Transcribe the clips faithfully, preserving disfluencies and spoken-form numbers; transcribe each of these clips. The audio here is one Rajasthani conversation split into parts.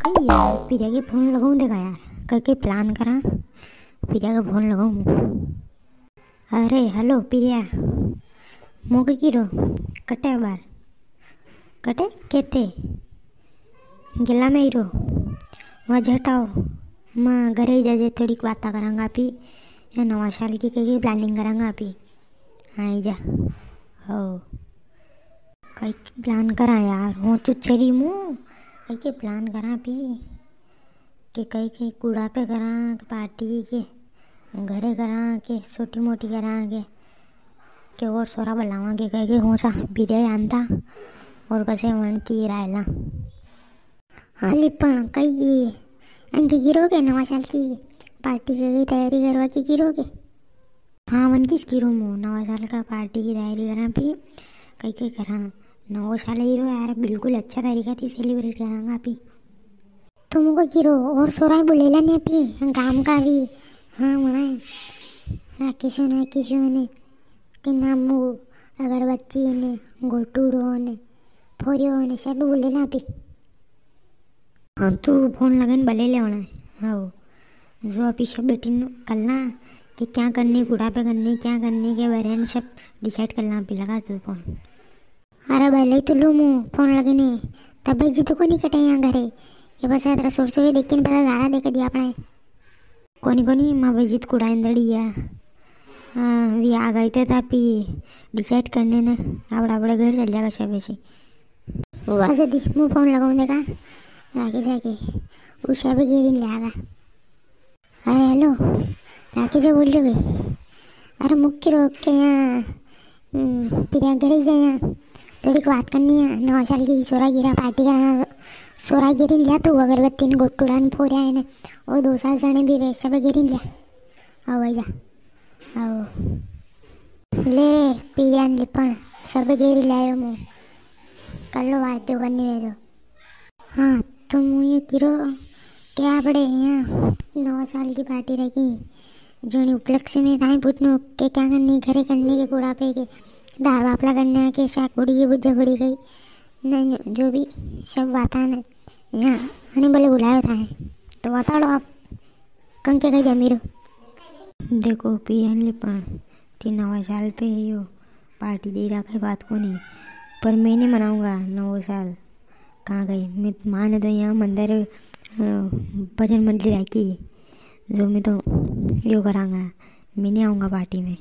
कई यार, पिरिया के फोन लगाऊं देखा यार, कई कई प्लान करा, पिरिया के फोन लगाऊं। अरे हेलो पिरिया, मोके किरो, कटे बार, कटे केते, गेला में ही रो, वहाँ झटाओ, माँ घरे ही जाजे, थोड़ी बाता करांगा आपी, या नवा साल की कई प्लानिंग करांगा आपी, आई जा, हो। कई के प्लान करा यार, हूँ चुचरी मू, कई के प्लान करा आपी, के कई के कुड़ा पे करा, के पार्टी के घरे करा, के छोटी मोटी करा, के, के और सोरा बुलावा, के कई के हूँ सा बिरे आंदा, और पसे वणती रायला। हाँ लिपण, कई ये, अंके किरो के नवा साल की पार्टी की तैयारी करवा की किरो के? हाँ, वणतीस किरो मू, नवा साल का पार्टी की तैयारी करा आपी, कई के करा, नवो साल ही रो यार, बिल्कुल अच्छा तरीका थी सेलिब्रेट करांगा आपी। तो मोके किरो, और सोरा बुलेला ने आपी, गाम का भी, हाँ, वणा है, राकेशो ने, किशो ने, के नामू, अगरबत्ती ने, गोटूड़ो ने, फोरियो ने, सब बुलेला आपी। हाँ, तू फोन लगाइन बले ले वणा है। हाँ, जो आपी सब बैठी न करना, कि क्या करनी, कुड़ा पे करनी, क्या करनी के बारे में सब डिसाइड करना, आपी लगा तू फोन। अरे भले तो लू मू फोन लगाइन, तबे जी तो कोनी कटे यहाँ घरे, ये बस अतरा सुरसुरी देखी न पता गारा दे दिया आपने। कोनी कोनी, माँ भाई जी तो कुड़ा इंदड़ी है। हाँ, वी आ गई थे तापी डिसाइड करने ने, आपड़ा आपड़ा घर चल जाएगा सब ऐसे। वाह जदी, मू फोन लगाऊं देखा, राकेश आके, उषा भी गेरी ले आगा। अरे हेलो, राकेश जी बोल रहे हो? अरे मुख्य रोक के यहाँ, हम्म, पिरिया घरे ही जाए यहाँ, थोड़ी बात करनी है, नवा साल की सोरा गिरा पार्टी करना, सोरा गिरी लिया तो अगरबत्ती ने गोटूड़ा ने फोरिया है ने, और दो सात जने भी वैसे भी गिरी लिया। आओ भैया, आओ। ले, पिरिया ने लिपण, सब गेरी लायो मू। कर लो बात जो करनी है तो। हाँ, तो मू ये किरो के आपड़े यहाँ नवा साल की पार्टी रखी, जोनी उपलक्ष्य में ताई पूछनो के क्या करनी, घरे करनी के कुड़ा पे के दार बापला करने के शाकुड़ी की बुझे पड़ी गई। नहीं, जो भी सब बात है ना, यहाँ आने बोले बुलाया था है, तो बताओ आप। कंके कई जमी रो। देखो पिरिया ने लिपण, ती नवा साल पे यो पार्टी दे रखा है बात कोनी, पर मैं नी मनाऊंगा नवो साल। कहाँ गई? मैं माने तो यहाँ मंदिर, अ, भजन मंडली राखी, जो मैं तो यो करांगा, मैं नी आऊंगा पार्टी में।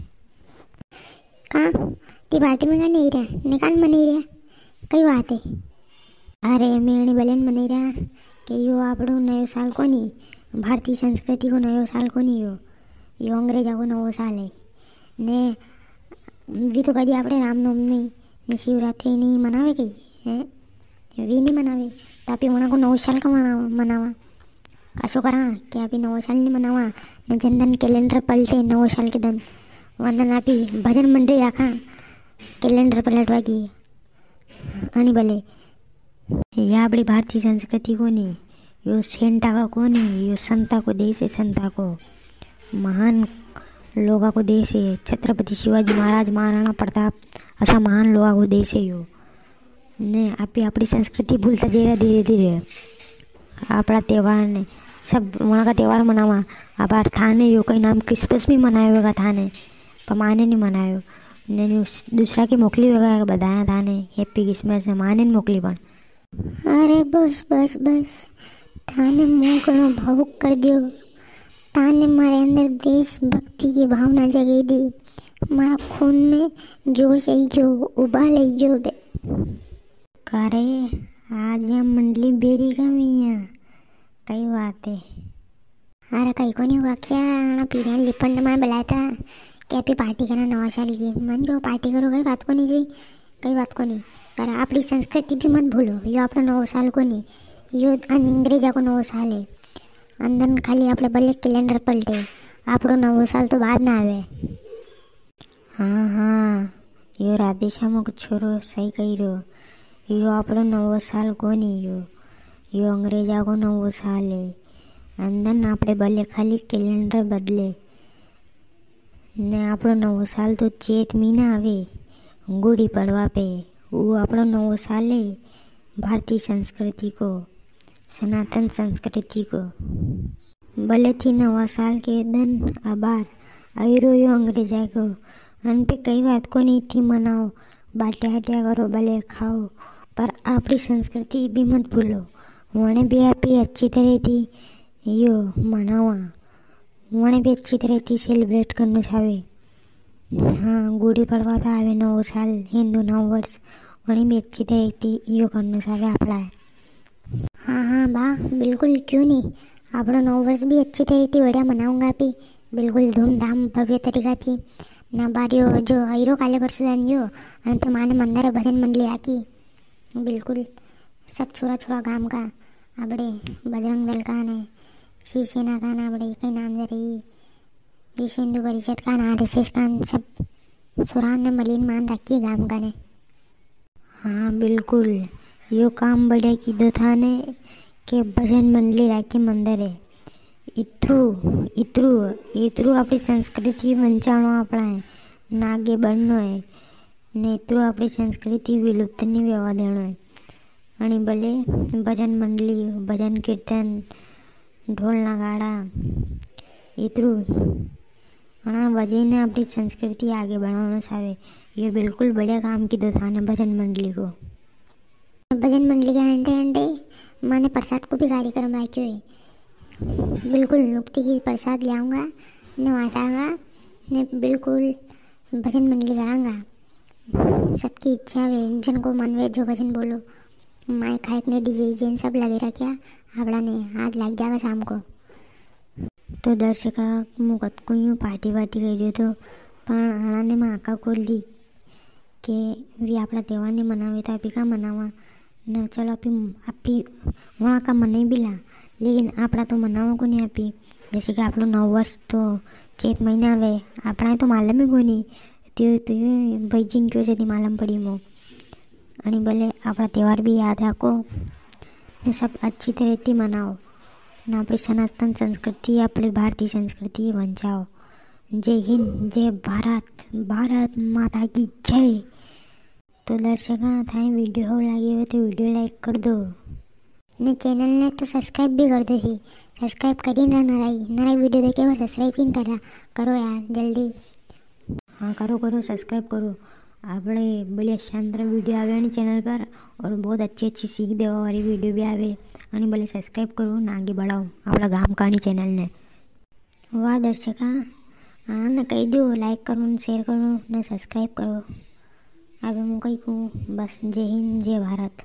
का? ती पार्टी में का नी रहा? निकाल मनी रहा? कई बात है? अरे, मैं अणी बलेन मनी रहा कि यो आपणो नयो साल कोनी, भारतीय संस्कृति को नयो साल कोनी यो, यो अंग्रेजा को नवो साल है। ने वी तो कदी आपणे रामनवमी ने शिवरात्रि नी मनावे कई, हैं? वी नी मनावे, तो आपी वणा को नवो साल का मना-, मनावा? असो करा कि आपी नवो साल नी मनावा, ने जन धन कैलेंडर पलटे नवो साल के दन, वण दन आपी भजन मंडली राखा कैलेंडर पलटवा की। अणी बले, या आपणी भारतीय संस्कृति कोनी, यो सेंटा का कोनी, यो संता को देश है, संता को। महान लोगा को देश है। छत्रपति शिवाजी महाराज, महाराणा प्रताप, असा महान लोगा को देश है यो। ने आपी आपणी संस्कृति भूलता जई रहा धीरे धीरे। आपणा त्योहार ने सब वणा का त्योहार मनावा। अबार थाने यो कई नाम Christmas भी मनायो वेगा थाने, पर माने नी मनायो। ने न्यू दूसरा के मोकली वेगा, बधाया थाने Happy Christmas ने, माने नी मोकली पण। अरे बस, बस, बस, थाने मू घणो भावुक कर दियो। थाने मारे अंदर देशभक्ति की भावना जगई दी। मारा खून में जोश आई गयो, उबाल आई गयो बे। का रे, आज या मंडली बेरी कमी है, कई बात है? अरे कई कोनी हुआ क्या, अणा पिरिया ने लिपण ने माय बुलाया था कि आपी पार्टी करा नवा साल की। मन जो पार्टी करो, कई बात कोनी जी, कई बात कोनी। पर आपणी संस्कृति भी मत भूलो, यो आपणो नवो साल कोनी, यो अंग्रेजा को नवो साल है। अन दन खाली आपणे बले कैलेंडर पलटे, आपणो नवो साल तो बाद में आवे। हाँ, हाँ, यो राधेश्याम को छोरो सही कही रो। यो आपणो नवो साल कोनी यो, यो अंग्रेजा को नवो साल है। अन दन आपणे बले खाली कैलेंडर बदले। ने आपणो नवो साल तो चेत महीना आवे, गुड़ी पड़वा पे। वो आपणो नवो साल है भारतीय संस्कृति को। सनातन संस्कृति को। भले थी नवा साल के दन अबार अइरो यो अंग्रेजा को, अन पे कई बात कोनी थी मनाओ, बाटिया हाटिया करो, भले खाओ, पर आपणी संस्कृति भी मत भूलो। वणे भी आपी अच्छी तरह थी यो मनावा, वणे भी अच्छी तरह थी celebrate करनो चावे। हाँ, गुड़ी पड़वा पे आवे नवो साल, हिंदू नव वर्ष, वणे भी अच्छी तरह थी यो करनो चावे आपड़ा है। हाँ, हाँ, बा, बिल्कुल, क्यों नी। आपणो नव वर्ष भी अच्छी तरह थी बढ़िया मनाऊंगा आपी, बिल्कुल धूमधाम, भव्य तरीका थी। ना बारियो जो अइरो काले परसों दन यो, अन पे माने मंदिर भजन मंडली राखी। बिल्कुल, सब छोरा छोरा गाम का, आपड़े बजरंग दल का ने, शिवसेना का ने, आपड़े कई नाम दे रही, विश्व हिंदू परिषद का ने, आरएसएस का ने, सब छोरा ने मलीन मान राखी गाम का ने। हाँ, बिल्कुल, यो काम बढ़िया कीधो थाने के भजन मंडली राखी मंदिर है। इतरू, इतरू, इतरू आपणी संस्कृति बचाणो आपणा है, ना आगे बढ़नो है, ने इतरू आपणी संस्कृति विलुप्त नी वेवा देणो है। अणी भले भजन मंडली, भजन कीर्तन, ढोल नगाड़ा, इतरू अणा वजह ने आपणी संस्कृति आगे बढ़ाणो चावे। यो बिल्कुल बढ़िया काम कीधो थाने भजन मंडली को। भजन मंडली के अंडे अंडे माने प्रसाद को भी कार्यक्रम राख्यो है। बिल्कुल नुकती की प्रसाद ल्याऊंगा ने वाटांगा ने बिल्कुल भजन मंडली करांगा। सबकी इच्छा वे, जनको मन वे जो भजन बोलो। माइक हाइक ने डीजे ईजे सब लगे राख्या, आपड़ा ने हाथ लाग जागा शाम को। तो दर्शका, मु कतको यूं पार्टी वार्टी करी रह्यो थो, पण अणा ने मां आंखा खोल दी के वी आपड़ा त्योहार नी मनावे तो आपी का मनावा? न चलो आपी, आपी वहाँ का मनाई भी ला, लेकिन आपड़ा तो मनावा कोनी आपी। जैसे कि आपड़ो नव वर्ष तो चैत महीना आवे, आपड़ा तो मालूम ही कोनी। तो, तो यूं भाई जी ने क्यों जदी मालूम पड़ी मो। अणी भले आपड़ा त्योहार भी याद राखो, ने सब अच्छी तरह थी मनाओ, ने आपणी सनातन संस्कृति, आपणी भारतीय संस्कृति बचाओ। जय हिंद, जय भारत, भारत माता की जय। तो दर्शका, थाई video हो लागी हो तो video like कर दो। ने channel ने तो subscribe भी कर दो ही। Subscribe करी ना नराई, नराई video देखे पर subscribe ही नी करा। करो यार, जल्दी। हाँ, करो, करो, subscribe करो। आपणे बढ़िया शानदार video आवे अणी channel पर, और बहुत अच्छी अच्छी सीख देवा वाली video भी आवे। अणी भले subscribe करो ने आगे बढ़ाओ आपड़ा गाम का अणी channel ने। वाह दर्शका, हाँ, ने कही दो, like करो, ने share करो, ने subscribe करो। अब मु कही कहूँ, बस, जय हिंद, जय भारत।